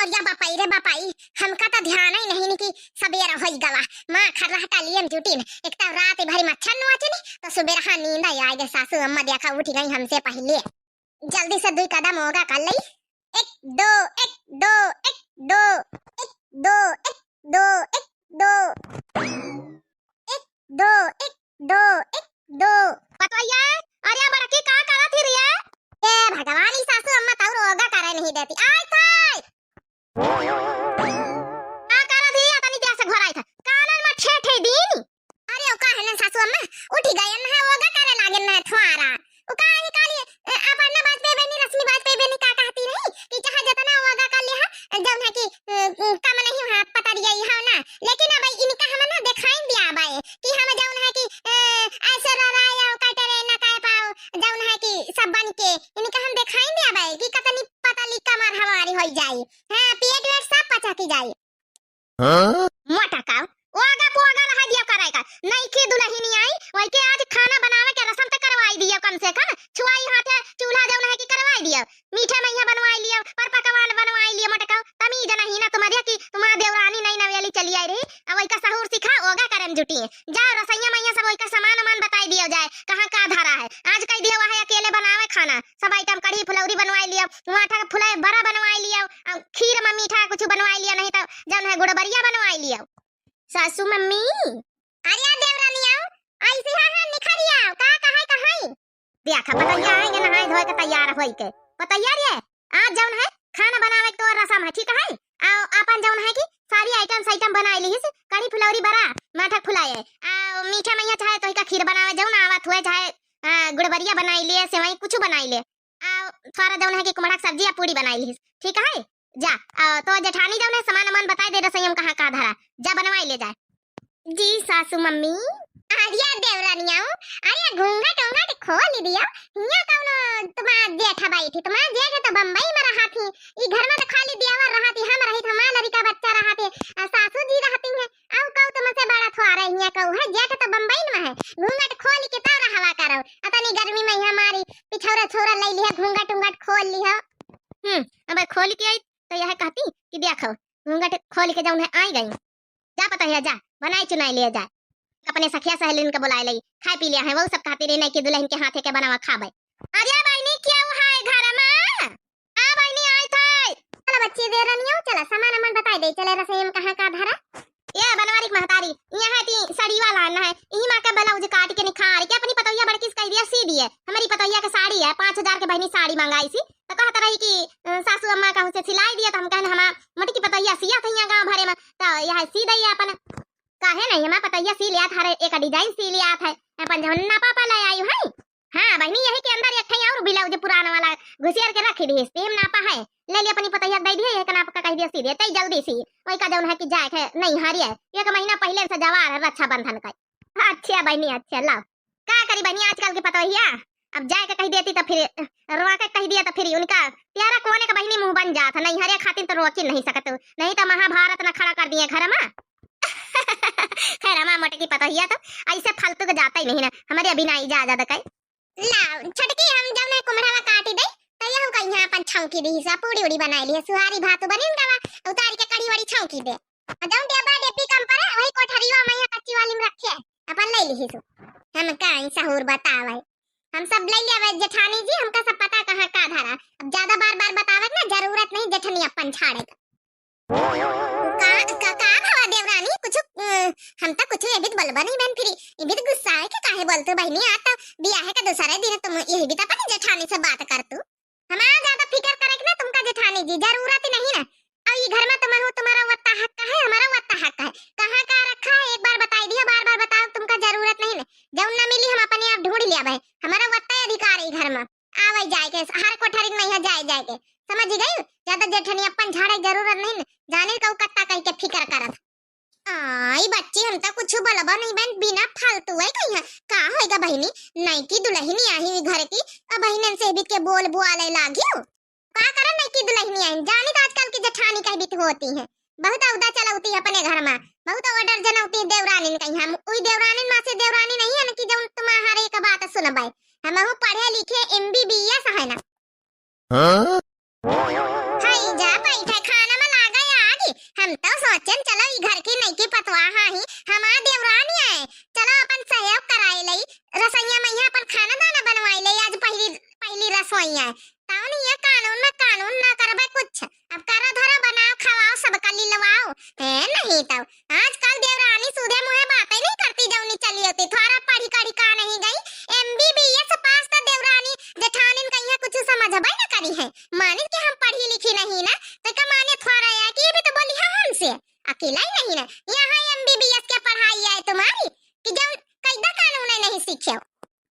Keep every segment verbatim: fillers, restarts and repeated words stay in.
या बापाई रे बापाई, हमका त ध्यान ही नहीं कि सबेर होई गवा। माँ खर्रा हटा लिए जुटिन, एक त रात भरी मच्छर नोचिन, तो सुबेर हाँ नींद आई आए गे। सासू अम्मा देखा उठ गई हमसे पहले। जल्दी से दुई कदम योगा कर लई। एक, दो, एक, दो, एक, दो, एक, दो, एक, दो, एक, दो। एक, दो, एक, दो, एक, दो। पतोहिया, अरे बड़की का करत ही रे? ए भगवान, ई सासू अम्मा तौर योगा करे नहीं देती। आय थाय। का करत ही, तनी देर से घोराई था। कानन में ठेठे दीन। अरे, ओ का है ना सासू अम्मा, उठी गयन है, योगा करे लागेन है थ्वारा। ओ का है काली, अ, अपर्णा वाजपेयी बनी, रश्मि वाजपेयी बनी, का कहती नहीं कि चाहे जितना योगा कर लिया, जौन है कि, अ, अ, कम नहीं हुआ, पतरिया ही हो ना। लेकिन अब इनका हम ना दिखाई दिया बाए कि हम जौन है कि, अ, ऐश्वर्या राय और कैटरीना कैफ, जौन है कि सब बन के इनका हम दिखाई दिया बाए कि कतनी पतली कमर हमारी होई जाई। हाँ, पेट वेट सब पचकी जाई। हाँ? मोटा का, ओगा पोगा रहा दिया करे का। नईकी दुलहिनी आई, वही के आज खाना बनावे के रसम त करवाई दिया कम से कम। छुआई हाथे चूल्हा जौन है कि करवाई दिया। मीठे मइहा बनवाई लिया, पर पकवान बनवाई लिया। मोटा का, तमीज नहीं ना तुम्हारे कि तुम्हारा देवरानी नई नवेली चली आई रही। अब वही का सहूर सिखा, ओगा करन जुटी। जा रसोइया मइहा सब वही का सामान वामान बताई दिया जाए, कहाँ का धरा है। आज कह दिया वह अकेले बनावे खाना, सब आइटम कढ़ी फुलौरी बनवाई लिया, माठा के फुले बड़ा बनवाई लिया, अ, खीर में मीठा कुछ बनवाई लिया, नहीं तो जौन है गुड़बरिया बनवाई लिया। सासू मम्मी। अरे देवरानी आओ, ऐसे हाँ हाँ निखरी आओ, का कहाई कहाई? देखा पतोहिया आएंगे नहाए धोए के तैयार होई के। पतोहिया रे, आज जौन है खाना बनावे के तो रसम है, ठीक है? आओ अपन जौन है कि सारी आइटम साइटम बनाई ली, कढ़ी फुलौरी बड़ा माठा फुलाए, आ मीठा मइहा चाहे तो का खीर बनावे जौन आवत हुए, चाहे, आ, गुड़बरिया बनाई लिए, सेवई कुछ बनाई ले। आ, थोड़ा जौन है कि कुमड़ा के सब्जी या पूरी बनाई लीस, ठीक है? जा, आ, तो जेठानी जौन है सामान वामान बताई दे रसोई में कहाँ का धरा, जा बनवाई ले जाए। जी सासू मम्मी। अरे देवरानिया, अरे घूंघट उंघट खोल दिया, हियाँ कौनो तुम्हार जेठ बैठी, तुम्हार जेठ तो बम्बई में रहा थी, ई घर में तो खाली देवर रहा थी, हम रही, हमार लड़का बच्चा रहा थे, आ, सासू जी रहती हैं, अउ कहू तुमसे बड़ा थोड़ा हियाँ कहू है, जेठ तो बम्बई में है, घूंघट खोल के तब रहवा करो। अतनी गर्मी में यहाँ हमारी पिछौरा छौरा ले लिया, घूंघट उंघट खोल लिया। हम्म, अब खोल के आई तो यह कहती कि देखो, घूंघट खोल के जौन है आई गई। जा पतोहिया, जा बनाई चुनाई लिया जाए, अपने सखिया सहेलिन के बुलाए लई, खाए पी लिया है, वो सब कहती रही नहीं कि दुलहिन के हाथे के बनावा खाबे। अरे बहिनी, केहू है घर में? हाँ बहिनी, आइत है। चला बच्ची देवरानियो, चला सामान अमन बताई दे, चले रसोई में कहाँ का धरा। ए बनवारी के महतारी, यहाँ ती साड़ी वाला आना है, इही माँ का ब्लाउज काट के निखार के अपनी पतोहिया बड़की से कह दिया सी दिए। हमारी पतोहिया के साड़ी है, पाँच हजार के बहिनी साड़ी मंगाई सी, तो कहत रही कि, अ, सासू अम्मा कहूँ से सिलाई दिया, तो हम कहन हमार मोटी की पतोहिया सिया था यहाँ गाँव भरे में, तो यह सी दई अपन। काहे नहीं, हमार पतोहिया सी लिया था, एक डिजाइन सी लिया था, अपन जौन नापा पा ले आई है। हाँ बहिनी, यही के अंदर एक ठे और ब्लाउज पुराना वाला घुसियर के रख दिहिस, तेम नापा है, ले लिया अपनी पतोहिया दे दिए, एक नाप का कह दिया सी दिए, तई जल्दी सी, वही का जौन है कि जाए के नहीं हरिए, एक महीना पहले से जवार है रक्षाबंधन का। अच्छा बहिनी, अच्छा लाओ, का करी बहिनी आजकल के पतोहिया, अब जाए के कह देती तो फिर, रोआ के कह दिया तो फिर उनका प्यारा कोने का बहिनी मुँह बन जात है, नहीं हरे खातिर तो रोक ही नहीं सकत, नहीं तो महाभारत न खड़ा कर दिए घर में। खैर, हमार मोटकी पतोहिया तो ऐसे फालतू के जाता ही नहीं ना, हमारे अभी ना इजाजत है। ला, छोटकी हम जौन है कुम्हड़ावा काटी दे, तो यहू का यहाँ अपन छौंकी दी सा, पूड़ी उड़ी बनाई ली, सुहारी भात बनिन गवा, उतार के कढ़ी वड़ी छौंकी दे। और जौन डेबा डेबी कम पड़े, वही कोठरीवा में यहाँ कच्ची वाली में रखे, अपन ले ली सु। हम का ई सहूर बतावे, हम सब ले लेवे जेठानी जी, हमका सब पता कहाँ का धरा। अब ज्यादा बार बार बतावे के ना जरूरत नहीं, जेठनी अपन छाड़े का। का, का, का भवा देवरानी, कुछ, अ, हम तो कुछ ये भी बोलबा नहीं बहन, फिर ये भी गुस्सा है कि काहे बोलते बहनी, आ तो बियाह है का दूसरा दिन तुम ये भी तो अपनी जेठानी से बात कर तू। हमारा ज्यादा फिकर करे के ना तुमका जेठानी जी, जरूरत ही नहीं ना। और ये घर में तुम हो, तुम्हारा वत्ता हक है, हमारा वत्ता हक है। कहाँ का रखा है, एक बार बताई दिया, बार बार बताओ, तुमका जरूरत नहीं ना। जौन ना मिली, हम अपने आप ढूंढ लिया भाई, हमारा वत्ता अधिकार है घर में। आवे जाए के, हर कोठरी में यहाँ जाए जाए के, समझ गई? ज्यादा जेठनी अपन झाड़े जरूरत नहीं न, जाने का कत्ता कह के फिकर करत। आई बच्ची, हम तो कुछ बोलबो नहीं बहन, बिना फालतू है कहीं। का होएगा बहिनी, नई की दुलहिनी आई हुई घर की, अब बहिनन से भी के बोल बुआले लागियो। का करन नई की दुलहिनी आई, जानी तो आजकल की जेठानी कह बीत होती है, बहुत औदा चलौती है अपने घर में, बहुत ऑर्डर जनौती है देवरानिन कहीं। हम उई देवरानिन में से देवरानी नहीं है न कि जौन तुम्हारे एक बात सुनबे, हमहू पढ़े लिखे एमबीबीएस है ना। हाँ? हाय जा बैठे, खाना में ला है नहीं तो आजकल देवरानी सुधे मुँहे बातै नहीं करती, जौनी चली होती। थोड़ा पढ़ी कढ़ी का नहीं गई, एमबीबीएस पास तो देवरानी जेठानिन कहिया कुछ समझबै न करी है। मानिन कि हम पढ़ी लिखी नहीं ना, तो का माने थोड़ा है कि ये भी तो बोली है हमसे, अकेला ही नहीं ना। यहाँ एमबीबीएस के पढ़ाई है तुम्हारी कि जौन कैदा कानून नहीं सीखे।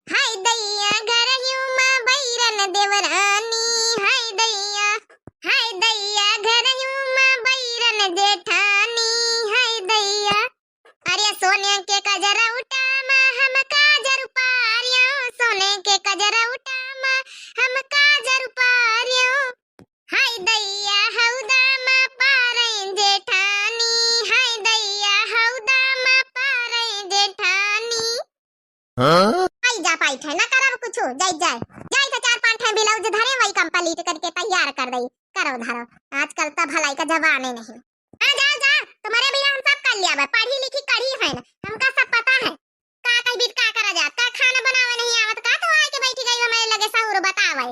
हाय दैया घरहियो मा बैरन देवरानी, हाय दैया, हाय दैया घरहियो मा बैरन जेठानी, हाय दैया। अरे सोने के कजरौटा मा हम काजर उपारियो, सोने के कजरौटा मा हम काजर उपारियो। हाय दैया हौदा मा पारैं जेठानी, हाय दैया हौदा मा पारैं जेठानी। हाँ? आई जा पाई थे, ना करब कुछ, जाई जाए। जाई तो चार पाँच ठे ब्लाउज धरे, वही कंप्लीट करके तैयार कर दई। करो धरो, आजकल तो भलाई का जमाने नहीं। हाँ, जाओ, जाओ, तुम्हारे भैया हम सब कर लिया बा, पढ़ी लिखी कढ़ी है ना, हमका सब पता है। का कही बीत का करा जात, का खाना बनावे नहीं आवत, का तो आए के बैठी गई हमारे लगे सहूर बतावे।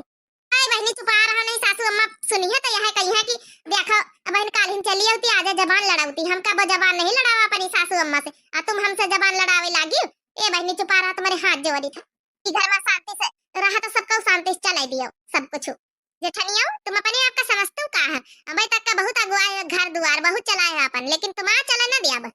अरे बहनी चुपा रहा नहीं, सासू अम्मा सुनी है तो यह कही है कि देखो, अब बहन कालिन चली होती, आजा जबान लड़ावती, हम कब जबान नहीं लड़ावा अपनी सासू अम्मा से, आ तुम हमसे जबान लड़ावे लागी। ए बहनी चुपा रहा, तुम्हारे हाथ जोड़ी था कि घर में शांति से रहा तो सबको शांति से चलाई दियो सब कुछ। जेठनिया, तुम अपने आप का समझतू का है? अबे तक का बहुत अगुआ है, घर दुआर बहुत चलाए है अपन, लेकिन तुम आ चला ना दिया बस।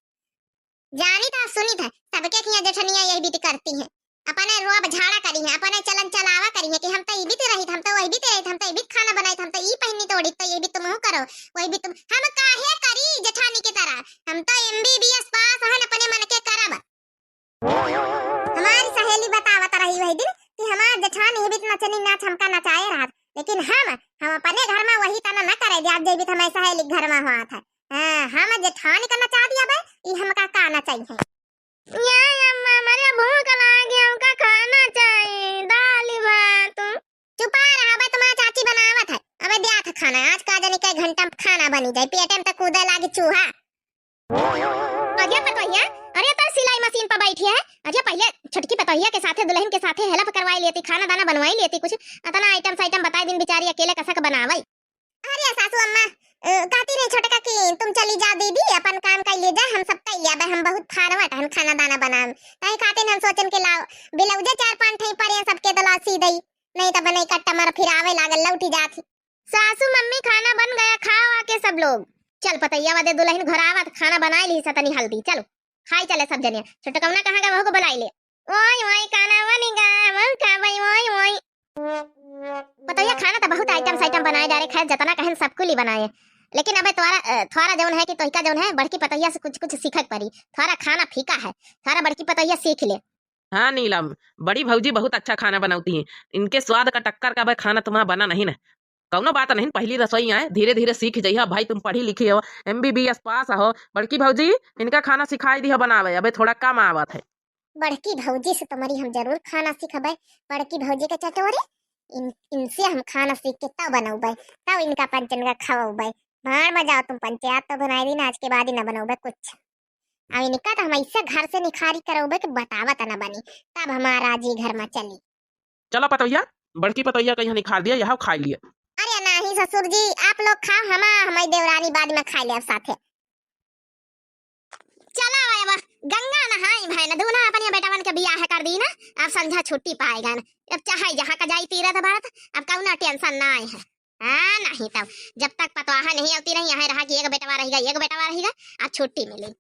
जानी था, सुनी था, सबके किया जेठनिया यही बीत करती है। अपने रोब झाड़ा करी है, अपने चलन चलावा करी है कि हम तो ई बीत रही, हम तो वही बीत रही, हम तो ई बीत खाना बनाई, हम तो ई पहनी तो ओढ़ी, तो ये भी तुम हो करो, वही भी तुम, हम काहे करी जेठानी की तरह? हम तो एमबीबीएस पास हन, अपने मन के करब। हमारी सहेली बतावत रही वही दिन कि हमार जेठान ये बीत नचनी नाच हमका नचाए रहत, लेकिन हम, हम अपने घर में वही तना न करे जाब, जे बीत हमारी सहेली के घर में हुआ था। हाँ, हम जेठान का नचा दिया बे, ई हमका का नचाई है। या अम्मा, हमरे भूख लागी, हमका खाना चाहिए, दाल भात। चुपा रहा बे, तुम्हार चाची बनावत है, अबे द्यात है खाना, आज का जाने कै घंटा में खाना बनी जाए, पेटे में तो कूदे लागी चूहा। अरे पतोहिया, अरे तो सिलाई मशीन पर बैठी है। अरे पहले छोटकी पतोहिया के साथे, दुल्हन के साथे हेल्प करवाई लेती, खाना दाना बनवाई लेती, कुछ अतना आइटम साइटम बताई दिन, बेचारी अकेले कसक बनावे। अरे सासू अम्मा, अ, कहती रही छोटका कि तुम चली जाओ दीदी, अपन काम कर ले जा, हम सब कर लिया बे, हम बहुत फारवट हन खाना दाना बनावे। तही खातिर हम सोचन के लाओ, ब्लाउजे चार पाँच ठे परे सबके तो लाओ सी दई, नहीं तो बने कट्टा मार फिर आवे लागल, लौटी जात ही। सासू मम्मी, खाना बन गया, खाओ आके सब लोग। चल पतैया वादे दुल्हन घर आवत, खाना बनाए ली सतनी हल्दी, चलो खाई चले सब जनिया। छोटकौना कहाँ गए, वहू को बुलाई ले। ओए ओए, खाना बनी गा, हम खाबई, ओए ओए। पतैया, खाना तो बहुत आइटम साइटम बनाए जा रहे, खैर जतना कहन सब कुल ही बनाए, लेकिन अबे तोरा, अ, थोड़ा जौन है कि तोहिका जौन है बड़की पतैया से कुछ कुछ सीखे के पड़ी। थोड़ा खाना फीका है, थोड़ा बड़की पतैया सीख ले। हाँ नीलम, बड़ी भौजी बहुत अच्छा खाना बनौती हैं। इनके स्वाद का टक्कर का भाई खाना तुम्हारा बना नहीं ना। कौनो बात नहीं, पहली रसोई आए, धीरे धीरे सीख जइहा भाई, तुम पढ़ी लिखी हो, एमबीबीएस पास हो। बड़की भौजी, इनका खाना सिखाई दिया बनावे, अबे थोड़ा कम आवत है। बड़की भौजी से तुम्हारी हम जरूर खाना सिखबे। बड़की भौजी के चटोरे, इन, इनसे हम खाना सीख के तब बनौबे, तब इनका पंचन का खवौबे। भाड़ में जाओ तुम पंचे, आज तो बनाए दिन, आज के बाद ही ना बनौबे कुछ। अब इनका तो हम ऐसे घर से निखारी करौबे कि बतावत न बनी, तब हमारा जी घर में चली। चला पतोहिया, बड़की पतोहिया का यहाँ निखार दिया, यहाँ खाई लिए। अरे नहीं ससुर जी, आप लोग खाओ, हम, हमारी देवरानी बाद में खाई ले अब साथे। चला अब गंगा नहाई भाई ना, दूना अपने बेटवन के बियाह कर दी ना, अब संझा छुट्टी पाएगा ना, अब चाहे जहाँ का जाई तीरथ बरत, अब कौनो टेंशन ना आए है। हाँ, नहीं तब जब तक पतवाहा नहीं आती नहीं, यहाँ रहा कि एक बेटवा रहेगा, एक बेटवा रहेगा, आ छुट्टी मिली।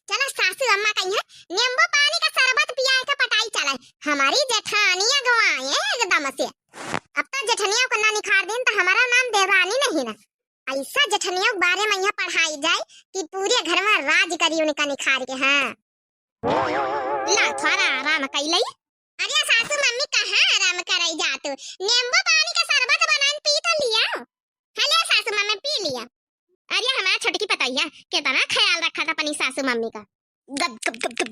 चला सासू अम्मा कही है, नींबू पानी का शरबत पिया के पटाई चला, हमारी जेठानी अगवाए एकदम से। अब तो जेठनिया को ना निखार दिन तो हमारा नाम देवरानी नहीं ना। ऐसा जेठनिया के बारे में यहाँ पढ़ाई जाए कि पूरे घर में राज करी उनका निखार के। हाँ। ला, थोड़ा आराम कई लई। अरे सासू मम्मी, कहाँ आराम करई जातू? नींबू पानी का शरबत बनान पी तो लिया। हले सासू मम्मी, पी लिया। अरे हमार छोटकी पतोहिया, कितना ख्याल रखा था अपनी सासू मम्मी का। गप, गप, गप।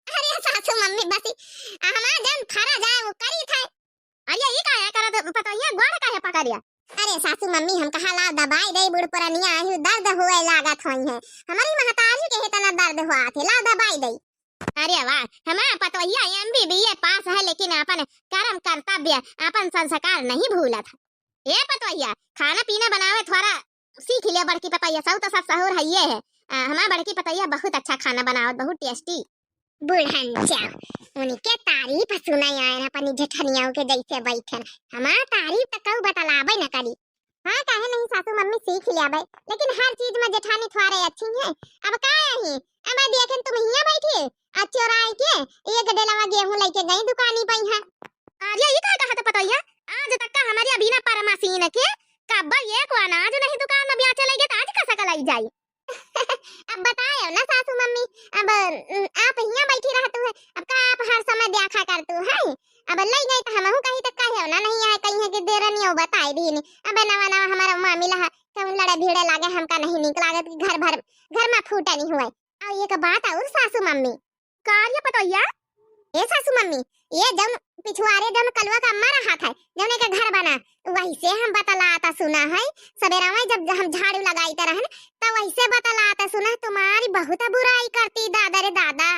अरे सासू मम्मी, बस ई, आ, हमार जन फरा जाए, वो करी था। अरे, ई काहे करत पतोहिया, गोड़ काहे पकड़िया? अरे सासू मम्मी, हम कहा ला दबाई दे, बूढ़ पुरनिया आही, दर्द होए लागत होई है। हमारी महतारी के इतना दर्द हुआ थे, ला दबाई दे। अरे वाह, हमार पतोहिया एमबीबीए पास है, लेकिन अपन कर्म कर्तव्य, अपन संस्कार नहीं भूलत है। ए पतोहिया, खाना पीना बनावे थोड़ा सीख ले बड़की पतोहिया, सब तो सब सहूर है ये है। आ, हमार बड़की पतोहिया बहुत अच्छा खाना बनावत, बहुत tasty। बुढ़नचा, उनके तारीफ सुनाई आए ना अपनी जेठनिया के जैसे बैठन। हमार तारीफ तो कहू बतलावे न करी। हाँ, काहे नहीं सासू मम्मी सीख लेबे, लेकिन हर चीज में जेठानी थोड़े अच्छी है। अब का यही, अब देखन तुम हियां बैठी, आ चोराई के एक डेलवा गेहूं लेके गई दुकानी पे है। अरे, ई का कहत पतोहिया? आज तक का हमरे बिना परमसीन के कब्बो एक अनाज नहीं दुकान में बेचे लगे, त आज कसा का लई जाई? अब बतायो ना सासू मम्मी, अब, उम, आप हियां बैठी रहतू है, अब का आप हर समय देखा करतू है? अब लई गई त हमहू कही त कहे ना, नहीं आए कही है कि देरनियो बताई दीनी। अब नवा नवा हमारा मामिला है, कहूँ लड़े भिड़े लागे, हमका नहीं नीक लागत कि घर भर, घर में फूटनी हुए। और एक बात और सासू मम्मी। का रे पतोहिया? ए सासू मम्मी, ये जौन पिछुआरे जौन कलुआ का अम्मा रहत है, जौन एकर घर बना, वैसे हम बतलाता सुना है, सबेरा में जब हम झाड़ू लगाइत रहन, त वैसे बतलाता सुना, तुम्हारी बहुत बुराई करती दादा रे दादा।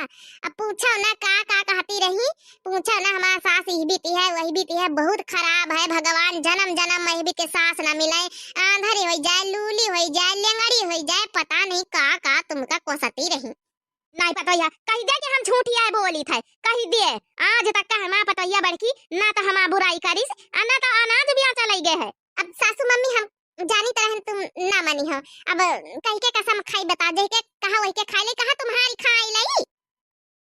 अब पूछो ना का का कहती रही, पूछो ना हमार सास यही बीती है, वही बीती है, बहुत खराब है, भगवान जन्म जन्म में यही बीती सास ना मिले, आंधरी होई जाए, लूली होई जाए, लेंगड़ी होई जाए, पता नहीं का का तुमका कोसती रही। नाहीं पतोहिया, कहि दे कि हम झूठी आए बोली थे, कहि दे। आज तक का हमार पतोहिया बड़की ना तो हमार बुराई करिस, आ ना तो अनाज बेचा लई गए है। अब सासू मम्मी हम जानी तरह तुम ना मानी हो, अब कहि के कसम खाई बता, जहि के कहा वही के खाई ले, कहा तुम्हारी खाई लई।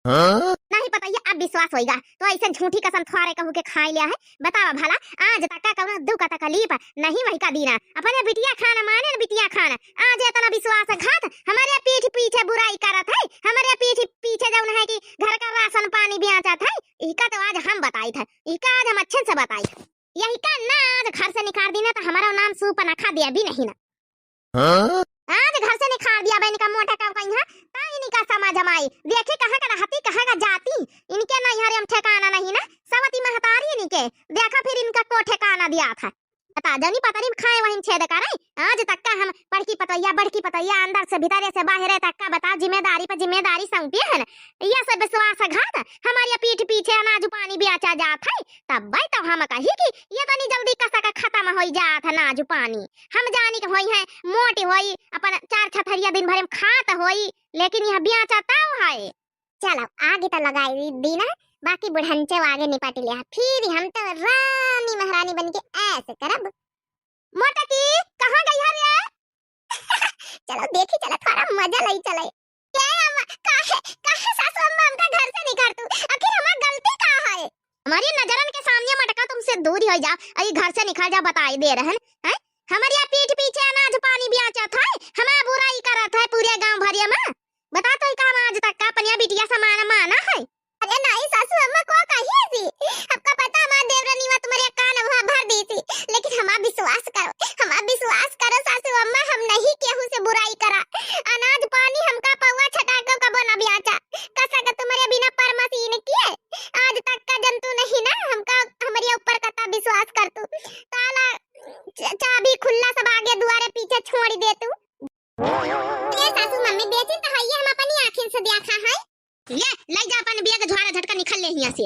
हाँ? नाहीं पतोहिया, अब विश्वास होइगा, तो ऐसे झूठी कसम थोड़े कहू के खाई लिया है। बतावा भला, आज तक का कौनो दुख तकलीफ नहीं वही का दीना। अपने बिटिया खान माने न बिटिया खान, आज इतना विश्वासघात, हमरे पीठ पीछे बुराई करत है, हमरे पीठ पीछे जौन है कि घर का राशन पानी बेचत है, इका तो आज हम बताई थे, इका आज हम अच्छे से बताई थे। यही का ना आज घर से निकाल दीना तो हमारा नाम सूपनखा दिया भी नहीं ना। हाँ? आज घर से निकाल दिया बहन का मोटा का कहीं है, ता इनका समझ में आई। देखी कहाँ का रहती, कहाँ का जाती, इनके नैहरे में ठिकाना नहीं ना, सवती महतारी इनके। देखा फिर इनका को ठिकाना दिया था। बता जनी पतरी में खाए वहीं छेद करे। आज तक का हम बड़की पतोहिया, बड़की पतोहिया, अंदर से भीतरे से बाहरे तक का बताओ, जिम्मेदारी पर जिम्मेदारी सौंपी है ना। ये सब विश्वासघात, हमारे पीठ पीछे अनाज पानी बेचा जात है, तब भाई तो हम कही कि ये तनी जल्दी कसा का खत्म होई जात है अनाज पानी। हम जानी के होई है, मोटी होई, अपन चार छथरिया दिन भर में खात होई, लेकिन यह बेचा ताव है। चलो, आगे तो लगाई दीना, बाकी बुढ़नचे आगे निपट लिया, फिर हम तो रानी महारानी बन के ऐसे करब। मोटकी, कहाँ गई है रे? चलो, देखी, चलो, थोड़ा मजा लाई चले। ए अम्मा, काहे, काहे सासू अम्मा हमका घर से निकाल तू? आखिर हमार गलती का है? हमारी नजरन के सामने मटका तुमसे दूर ही हो जा, अई घर से निकल जा, बताई दे रहन, हैं? हमारे पीठ पीछे अनाज पानी बेचत है, हमार बुराई करत है पूरे गांव भरिया में। बता तो काम आज तक का अपनिया बिटिया समान माना है? अरे नहीं सासू अम्मा को कही थी, हमका पता हमार देवरनिया तुम्हारे कान वहाँ भर दी थी, लेकिन हमार विश्वास करो, हमार विश्वास करो सासू अम्मा, हम नहीं केहू से बुराई करा। अनाज पानी हमका पौवा छटाको कबो ना बेचा, कसा का तुम्हारे बिना परमसीन किए। आज तक का जंतु नहीं ना, हमका, हमरे ऊपर कता विश्वास कर तू। ताला च-, चाबी खुल्ला सब आगे दुआरे पीछे छोड़ दे तू। ए सासू मम्मी, बेचिन तो हइये, हम अपनी आँखिन से देखा है। ले, लई जा अपन बैग, झोरा झटका निकल ले हियाँ से।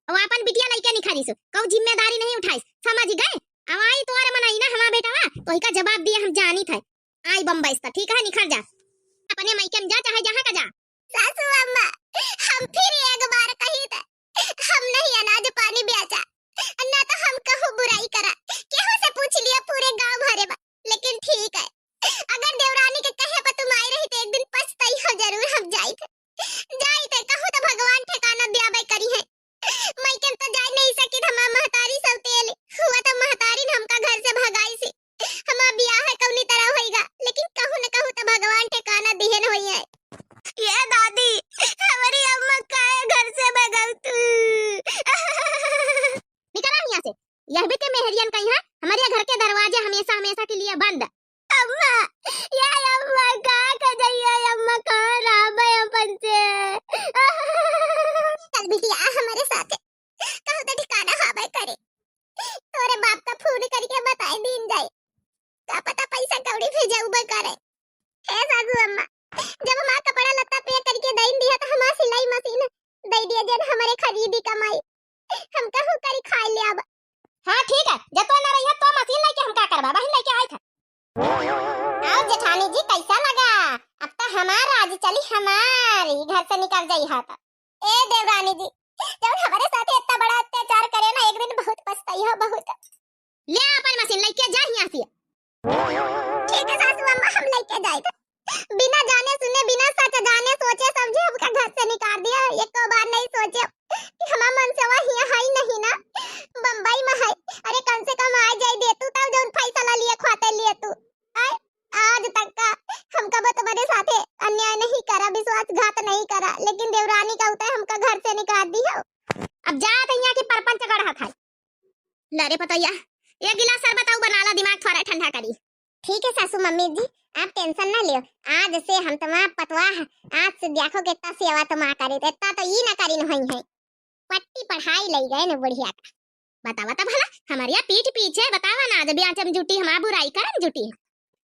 अब अपन बिटिया लइके निकलिस, कहू जिम्मेदारी नहीं उठाइस, समझ गए? अब आई तोरे मनई ना हमार बेटवा, तो इका जवाब दिए हम जानी थे। आई बम्बई से, ठीक है, निकल जा। अपने मायके में जा, चाहे जहाँ का जा। सासू अम्मा, हम फिर एक बार कही थे, हम नहीं अनाज पानी बेचा, ना तो हम कहू बुराई करा, केहू से पूछ लिया पूरे गांव भरे में। लेकिन ठीक है, अगर देवरानी के कहे पर तुम आई रही तो एक दिन पछताई हो जरूर। हम जाई थे, जाई थे, कहू तो भगवान ठिकाना दियाबे करी है। मायके तो जाई नहीं सकी, हमार महतारी सौतेली हुआ तो महतारी ने हमका घर से भगाई सी। हमार बियाह है कौनी तरह होइगा, लेकिन कहू न कहू तो भगवान ठिकाना दिहन होई है। ये दादी, हमारी अम्मा काहे घर से भगाऊ तू? निकला हियाँ से। यह भी के मेहरियन कहीं है, हमारे घर के दरवाजे हमेशा, हमेशा के लिए बंद। अम्मा, ये अम्मा का कर जाइए, अम्मा कहाँ रहबे अपन से? चल बिटिया, आ हमारे साथे। कहूँ तो ठिकाना हबे करे। तोरे बाप का फोन करके बताए दीन जाए। का पता पैसा कौड़ी भेजउबे करे। हे सासू अम्मा, जब हमार कपड़ा लत्ता pack करके दइन दिया तो हमार सिलाई मशीन दइ दिया, जन हमरे खरीदी कमाई। हम कहूँ करी खाए ले अब। हाँ ठीक है, जब तो ना रही है तो मशीन लाई कबाबा ही लइके आइत है। अउर जेठानी जी, कैसा लगा? अब तो हमार राज चली, हमार, ई घर से निकल जाई हा तो। ए देवरानी जी, जउन हमरे साथे इतना बड़ा अत्याचार करे ना, एक दिन बहुत पछताई हो, बहुत। ले अपन मशीन लइके जा हियाँ से। ठीक है सासू अम्मा, हम लइके जाइत। बिना जाने सुने, बिना सच जाने सोचे समझे हमका घर से निकाल दिया। एको बार नहीं सोचे कि हमार मनसेवा हियाँ है ही नहीं ना, बम्बई में है। अरे कम से कम आ जाए देतू तब जउन फैसला लिए ख्वाते लिए तू। आय, आज तक का हम कबो तुम्हारे साथे अन्याय नहीं करा, विश्वासघात नहीं करा, लेकिन देवरानी का उतर हमका घर से निकाल दियो। अब जात हियाँ के परपंच गढ़त है। ला रे पतोहिया, एक गिलास शरबत अउ बना ला, दिमाग थोड़ा ठंडा करी। ठीक है सासू मम्मी जी, आप tension ना लियो। आज से हम तुम्हार पतवाह, आज से देखो कितना सेवा तुम्हार करी, इतना तो ई ना करी नहीं है। पट्टी पढ़ाई लई गए न बुढ़िया का। बतावा त भला, हमरिया पीठ पीछे बतावा ना, जब यहाँ हम जुटी, हमार बुराई करन जुटी।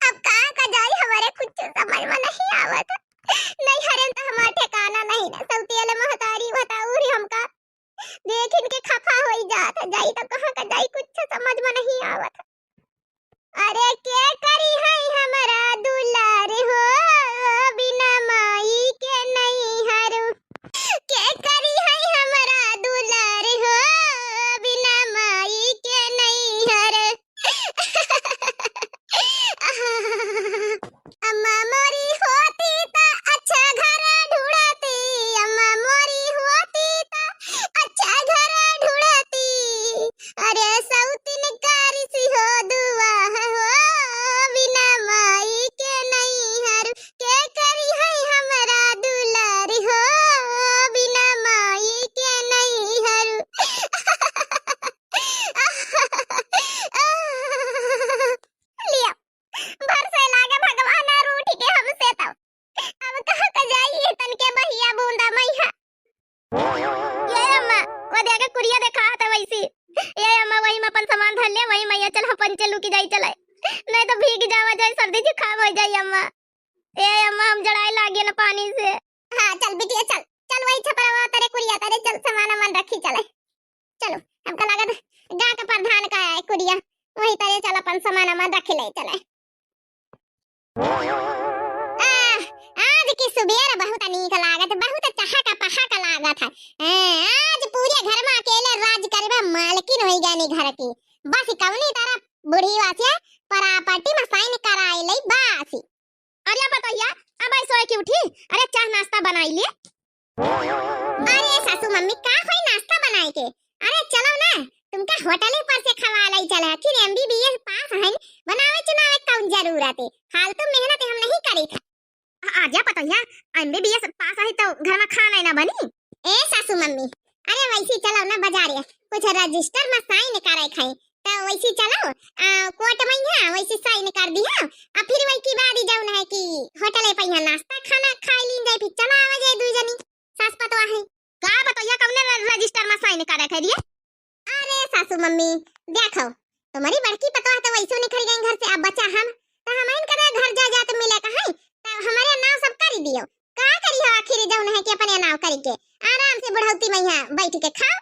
अब का का जाई, हमरे कुछ समझ में नहीं आवत। नहीं हरे तो हमार ठिकाना नहीं ना, सौतिया ले महतारी बताऊ रे हमका। देख इनके खफा होई जात है, जाई तो कहाँ का जाई, कुछ समझ में नहीं आवत। अरे के करी है हमरा दुलार हो, बिना माई के नैहर। के करी है हमरा दुलार हो, बिना माई के नैहर। अम्मा मोरी होती त अच्छा घर ढूंढती, अम्मा मोरी होती त अच्छा घर ढूंढती। अरे सौतिन कारी सी हो दुआ हो, बिना माई के नैहर के करी है हमरा दुलार हो, बिना माई के नैहर। लिया, भर से लागे भगवान रूठ के हमसे तो। अब कहाँ का जाई ये तन के बहिया बूंदा मैया। ये अम्मा, वो देखे कुरिया देखा है वैसी। ये अम्मा, वही में अपन सामान धर ले, वही मैया चल हम पंचे लुकी जाई चले। नहीं तो भीग जावा जाए, सर्दी जुकाम हो जाई अम्मा। ए अम्मा, हम जड़ाए लागे न पानी से। हाँ, चल बिटिया, चल, चल वही छपरवा तरे कुरिया तरे, चल सामान वामान रखी चले। चलो, हमका लागत गाँव के प्रधान का है कुरिया, वही तरे चल अपन सामान वामान रखी ले चले। आह, आज की सुबेर बहुत नीक लागत, बहुत चहक पहक लागत है। हाँ, आज पूरे घर में अकेले राज करबे, मालकिन होई गए घर की। बस कौनी तरह बूढ़ी वासिया property में sign कराए ले बस। अरे पतोहिया, अब सोए के उठी, अरे चाह नाश्ता बनाई ले। अरे सासू मम्मी, का होई नाश्ता बनाए के? अरे चलो ना, तुमका होटल पर से खवा लाई चले, आखिर एमबीबीएस पास है, बनावे चुनावे कौन जरूरत है, फालतू मेहनत हम नहीं करी था। आ, आजा पतोहिया, एमबीबीएस पास है तो घर में खाना ही ना बनी। ए सासू मम्मी, अरे वैसे चलो ना बाजारे, कुछ रजिस्टर में साइन करे खाई, तो वैसे चलो, आ, कोर्ट में यहाँ वैसे साइन कर दिया, आ फिर वही की बाद ही जौन है कि होटल पे यहाँ नाश्ता खाना खाई लीन जाए, फिर चला आवा जाए दुई जनी सास पतोह है। का पतोहिया कौने र-, रजिस्टर में साइन करे खाई दिए? अरे सासू मम्मी, देखो, तुम्हारी बड़की पतोह तो वैसे निकल गई घर से, अब बचा हम, तो हम इनका घर जा जात मिले कहीं, तो हमारे नाव सब कर दियो। का करी हो आखिर जौन है कि अपने नाव करके आराम से बुढ़ौती में यहाँ बैठ के खाओ।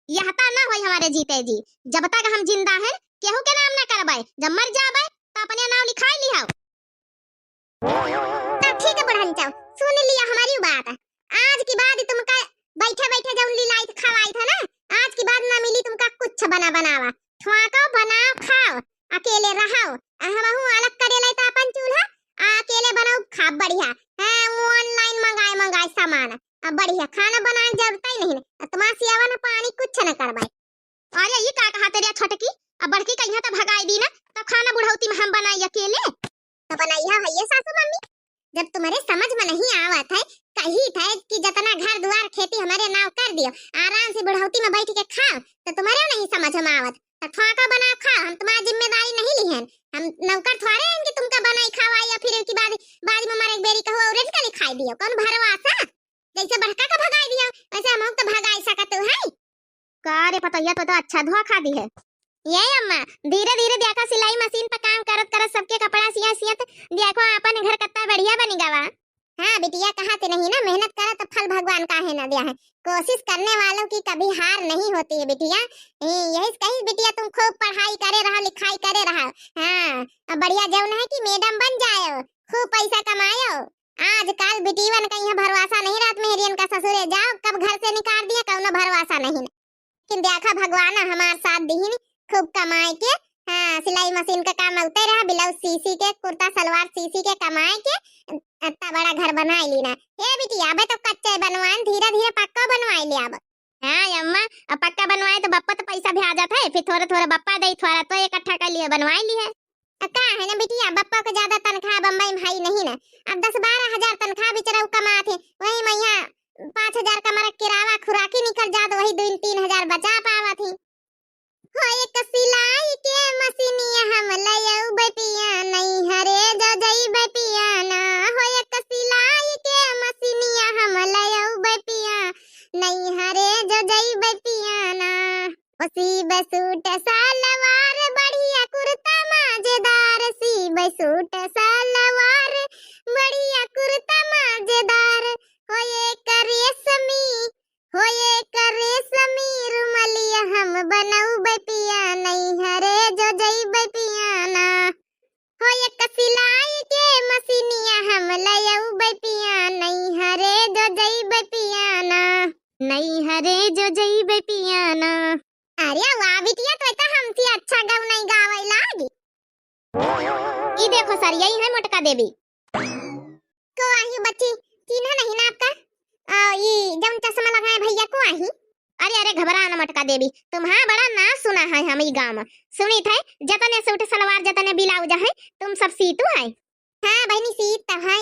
यह तो ना होई हमारे जीते जी, जब तक हम जिंदा हैं केहू के नाम ना करबे, जब मर जाबे तो अपने नाव लिखाई लिहाओ। तब ठीक है बुढ़न चाव, सुन लिया हमारी बात। आज के बाद तुमका बैठे बैठे जौन लिलाइत खवाइत है ना, आज के बाद ना मिली तुमका कुछ बना बनावा। ठुआको बनाओ खाओ, अकेले रहो। आ हमहू अलग करे ले तो अपन चूल्हा, आ अकेले बनाओ खा बढ़िया। हाँ, वो online मंगाए मंगाए सामान, अब बढ़िया खाना बनाए जरूरत ही नहीं। आ तुम्हारा सियावा ना पानी कुछ न करवाए। अरे, ये का कहा तेरे छोटकी? अब बड़की कहिया तो भगाई दी ना, तो खाना बुढ़ौती में हम बनाई अकेले। तो बनाई है, है ये सासू मम्मी, जब तुम्हारे समझ में नहीं आवत है, कही थे कि जितना घर द्वार खेती हमारे नाव कर दियो, आराम से बुढ़ौती में बैठ के खाओ, तो तुम्हारे नहीं समझ में आवत, तो ठोका बनाओ खाओ, हम तुम्हारी जिम्मेदारी नहीं लिहन, हम नौकर थोड़े हैं कि तुमका बनाई खवाई या फिर की बाद, बाद में हमारे एक बेरी कहो और इनका लिखाई दियो, कौन भरवासा? जैसे बड़का का भगाई दियो, वैसे हम तो भगाई सकत है। का रे पतोहिया, तो, तो अच्छा धोखा दी है। ये अम्मा, धीरे धीरे देखा, सिलाई मशीन पर काम करत करत सबके कपड़ा सिया सियत देखो, अपन घर कत्ता बढ़िया बनी गवा। हाँ बिटिया, कहत नहीं ना, मेहनत करा तो फल भगवान काहे ना दिया है। कोशिश करने वालों की कभी हार नहीं होती है बिटिया। ए, यही से कही बिटिया, तुम खूब पढ़ाई करे रहा, लिखाई करे रहा। हाँ, अब बढ़िया जौन है कि मैडम बन जायो, खूब पैसा कमायो। आजकल बिटियन का यहाँ भरोसा नहीं रहत, मेहरियन का ससुरे जाओ, कब घर से निकाल दिए, कौनो भरोसा नहीं। लेकिन देखा भगवान हमार साथ दिहिन, खूब कमाए के, हाँ, सिलाई मशीन का काम उते रहा, ब्लाउज सी सी के, कुर्ता सलवार सी सी के कमाए के, अत्ता बड़ा घर बनाए ली ना। हे बिटिया, अबे तो कच्चे बनवाए, धीरे धीरे पक्का बनवाए ले अब। हाँ अम्मा, अब पक्का बनवाए तो बप्पा तो पैसा भी आ जात है, फिर थोड़ा थोड़ा बप्पा दे, थोड़ा तो इकट्ठा कर लिए, बनवाए ली है। अब का है ना बिटिया, बप्पा को ज्यादा तनख्वाह बम्बई में है नहीं ना, अब दस बारह हजार तनख्वाह बेचारा उ कमात है, वही में यहाँ पाँच हजार का हमारा किरावा खुराकी निकल जात, वही दो तीन हजार बचा पावत ही। हो एक सिलाई के मशीनिया हम लयउबै पिया, नैहरे जो जइबै पिया ना। हो एक सिलाई के मशीनिया हम लयउबै पिया, नैहरे जो जइबै पिया ना। ओ सीबै सूट सलवार, बढ़िया कुर्ता मजेदार, सीबै सूट सलवार, बढ़िया कुर्ता मजेदार। हो एक रेशमी, हो एक रेशमी रुमलिया हम बनउबै पिया, नैहरे जो जइबै पिया ना। हो एक सिलाई के मशीनिया हम लयउबै पिया, नैहरे जो जइबै पिया ना। नैहरे जो जइबै पिया ना। अरे वाह बिटिया, तो इतना हमसे अच्छा गौनई गावै लागी। ई देखो सर, यही है मोटका देवी। को आही बच्ची, चिन्हा नहीं ना आपका? आ, ई जौन चश्मा लगाए भैया को आही? अरे, अरे, घबरा न मोटका देवी, तुम्हारा बड़ा नाम सुना है हम ई गाँव में। सुनी थे, जतने सूट सलवार, जतने ब्लाउज है, तुम सब सीतू है। हाँ बहिनी, सीत तो है।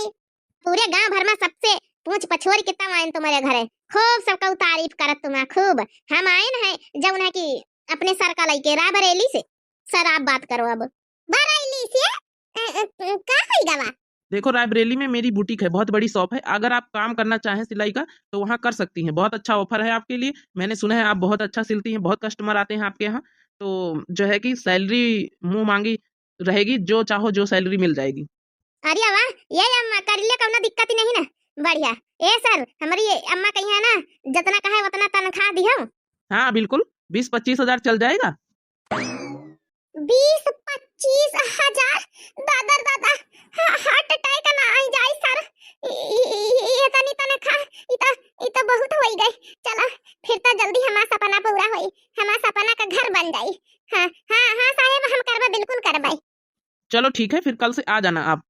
पूरे गाँव भर में सबसे पूछ पछोर के तब आयन तुम्हारे घरे। खूब सबका तारीफ करत तुम्हारा, खूब। हम आयन है जौन है कि अपने सर का लइके रायबरेली से। सर, आप बात करो अब। बरेली से? अ, अ, अ, का होई गवा? देखो, रायबरेली में मेरी बुटीक है, बहुत बड़ी शॉप है। अगर आप काम करना चाहें सिलाई का, तो वहाँ कर सकती हैं। बहुत अच्छा ऑफर है आपके लिए। मैंने सुना है आप बहुत अच्छा सिलती हैं, बहुत कस्टमर आते हैं आपके यहाँ। तो जो है कि सैलरी मुँह मांगी रहेगी, जो चाहो जो सैलरी मिल जाएगी। अरे वाह, ये अम्मा कर ले, कौनो दिक्कत ही नहीं ना। बढ़िया। ए सर, हमारी ये अम्मा कही है ना, जितना कहे उतना तनख्वाह दिहो। हाँ बिल्कुल, बीस पच्चीस हजार चल जाएगा। बीस पच्चीस हजार? दादा रे दादा, हा-, हार्ट अटैक ना आई जाए सर। इ-, इ-, इ-, ये तनी तनख्वाह, इ तो, इ तो बहुत होई गए। चला, फिर तो जल्दी हमार सपना पूरा होई, हमार सपना का घर बन जाई। हाँ, हाँ, हाँ साहेब, हम करबे, बिल्कुल करबे। चलो ठीक है, फिर कल से आ जाना आप।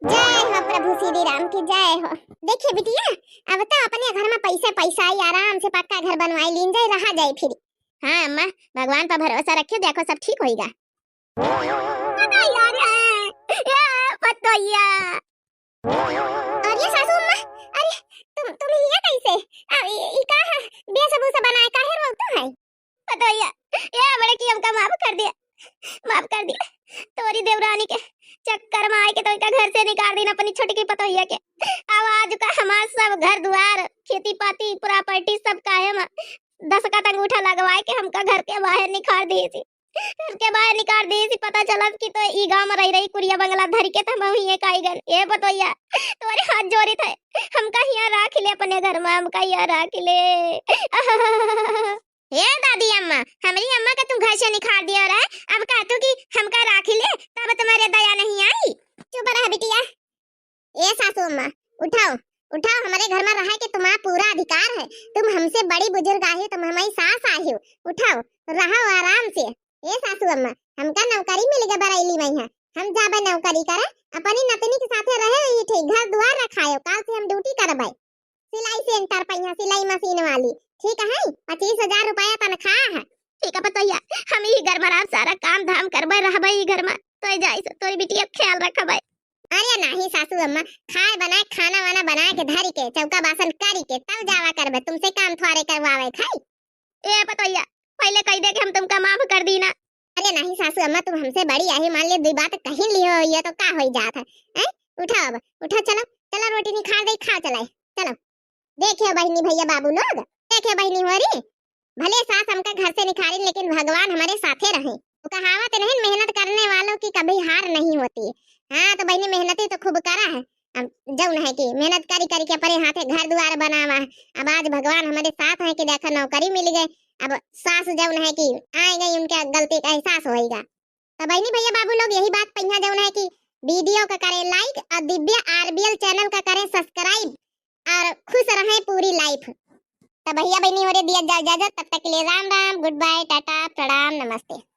जय हो प्रभु श्री राम की जय हो। देखिए बिटिया, अब तो अपने घर में पैसे पैसा आई, आराम से पक्का घर बनवाई लीन जाए, रहा जाए फिर। हाँ अम्मा, भगवान पर भरोसा रखियो, देखो सब ठीक होइगा। अरे यार, ए, ए, पतोहिया। अरे सासू अम्मा, अरे तुम, तुम ये कैसे? आ, ई, ई का है? वेशभूषा बनाए काहे रोवत है? पतोहिया, ए बड़की, हमका माफ कर दिया, माफ कर दिया। तोरी देवरानी के चक्कर में आए के तो इनका घर से निकाल दीन, अपनी छोटकी पतोहिया के। अब आज का हमार सब घर दुआर, खेती पाती, प्रॉपर्टी सब काहे में दस्तखत अंगूठा लगवाए के हमका घर के बाहर निकाल दी थी। घर के बाहर निकाल दी थी, पता चलत कि तो ई गाँव में रही रही कुरिया बंगला धर के तो हम हिये काई गन। ए पतोहिया, तोरे हाथ जोड़ी थे, हमका हिया राख ले अपने घर में, हमका हिया राख ले। हे दादी अम्मा, हमरी अम्मा का तू घर से निकाल दिया रहे, अब कहतू कि हमका राखी ले, तब तुम्हारे दया नहीं आई। चुप रह बिटिया। ए सासू अम्मा, उठाओ, उठाओ, हमारे घर में रहे के तुम्हारा पूरा अधिकार है। तुम हमसे बड़ी बुजुर्ग आई हो, तुम हमारी सास आई हो। उठाओ, रहो आराम से। ए सासू अम्मा, हमका नौकरी मिल गए बरेली में है, हम जाबे नौकरी करे, अपनी नतनी के साथे रहे, ये ठीक घर दुआर रखायो, काल से हम ड्यूटी करबे। सिलाई सेंटर पे यहाँ सिलाई मशीन वाली, ठीक है, पच्चीस हजार रुपया तनख्वाह है। ठीक है पतोहिया, हम ई घर में रहब, सारा काम धाम करबे, रहबे ई घर में, तो जाई से तोरी बिटिया के ख्याल रखबे। अरे नहीं सासू अम्मा, खाए बनाए, खाना वाना बनाए के धरी के, चौका बासन करी के तब जावा करबे, तुमसे काम थोड़े करवावे खाई। ए पतोहिया, पहले कह दे कि हम तुमका माफ कर दी ना। अरे नहीं सासू अम्मा, तुम हमसे बड़ी आई, मान ले दुई बात कही लियो, ये तो का होई जात है, हैं? उठो अब, उठो, चलो, चलो रोटी निकाल दे, खा चलाए, चलो। देखे बहिनी भैया बाबू लोग, देखे बहिनी होरी, भले सास हमका घर से निकाली लेकिन भगवान हमारे साथे रहे। वो कहावत नहीं, मेहनत करने वालों की कभी हार नहीं होती। हाँ तो बहिनी मेहनती तो खूब करा है, अब जौन है कि मेहनत करी करी के अपने हाथे घर दुआर बनावा। अब आज भगवान हमरे साथ है कि देखा नौकरी मिल गए। अब सास जौन है कि आए गई, उनके गलती का एहसास होइगा। तो बहनी भैया बाबू लोग यही बात पहिया जौन है कि वीडियो का करें लाइक और दिव्या आरबीएल चैनल का करें सब्सक्राइब और खुश रहें पूरी लाइफ। तो भैया बहनी हो रे दिया जा इजाजत, तब तक के लिए राम राम, गुड बाय, टाटा, प्रणाम, नमस्ते।